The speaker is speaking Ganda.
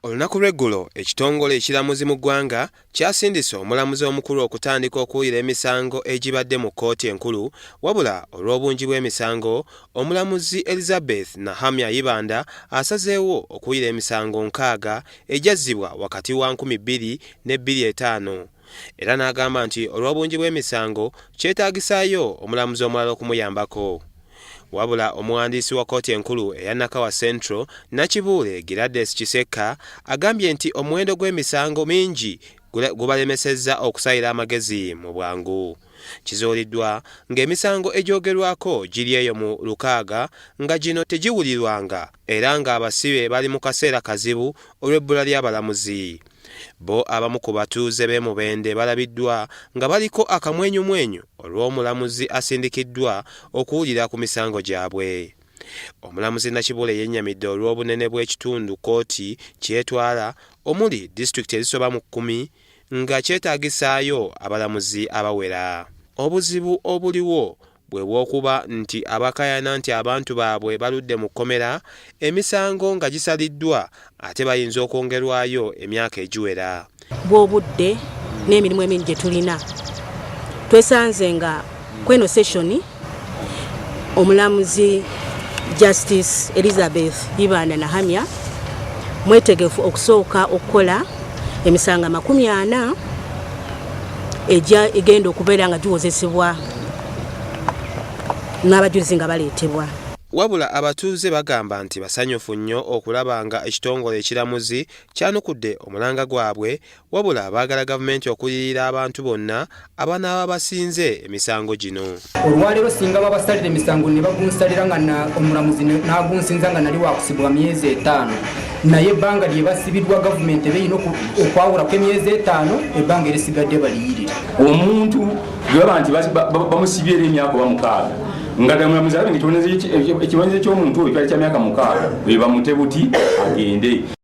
Olunaku lw'eggulo ekitongole ekiramuzi mu ggwanga kyasindise omulamuzi omukulu okutandika okuwulira emisango egibadde mu kkooti enkulu wabula olw'obungi bw'emisango omulamuzi Elizabeth Nahamya Ibanda asazeewo okuwulira emisango 60 egyazzibwa wakati wa 2025 era n'agamba nti olw'obungi bw'emisango kyetaagisaayo omulamuzi omulala okumuyambako. Wabula omuwandiisi wa kkooti enkulu eya Nakawa Central, Nakibuule Gladys Kisekka agambye nti omuwendo gw'emisango mingi gubalemesezza okusalira amagezi mu bwangu. Kizuuliddwa ng'emisango egyogerwako giri eyo mu 60 nga gino tegiwulirwanga era ng'abasibe bali mu kaseera kazibu olw'ebbula ly'abalamuzi. Bo abamu ku batuuze b'e Mubende balabiddwa nga baliko akamwenyumwenyu olw'omulamuzi asindikiddwa okuwulira ku misango gyabwe. Omulamuzi Nakibuule yennyamidde olw'obunene bw'ekitundu kkooti ky'etwala omuli disitulikiti ezisoba mu kkumi nga kyetaagisaayo abalamuzi abawera. Obuzibu obuliwo bwe bw'okuba nti abakaayana nti abantu baabwe baludde mu kkomera emisango nga gisaliddwa ate bayinza okwongerwayo emyaka egiwera. Bw'obudde n'emirimu emingi gye tulina, twesanze nga kweno session omulamuzi Justice Elizabeth Ibanda Nahamya mwetegefu okusooka okukola emisango 40 egenda okubeera nga giwozesebwa n'abajulizi nga baleetebwa. Wabula abatuuze bagamba nti basanyufu nnyo okulaba nga ekitongole ekiramuzi kyanukudde omulanga gwabwe wabula baagala gavumenti okuliyirira abantu bonna abanaaba basinze emisango gino. Olwaleero singa babasalira emisango ne bagunsalira nga omulamuzi n'agunsinza nga nali wakusibwa myezi 5, naye ebbanga lye basibiddwa gavumenti eba erina okwawulako emyezi 5, ebbanga erisigadde baliyirira. Omuntu gwe baba nti bamusibye era emyaka oba 6 nga ddala mulamuzi alabe nga ekibonerezo eky'omuntu oyo kyali kya myaka 6, oyo bamute buti agende.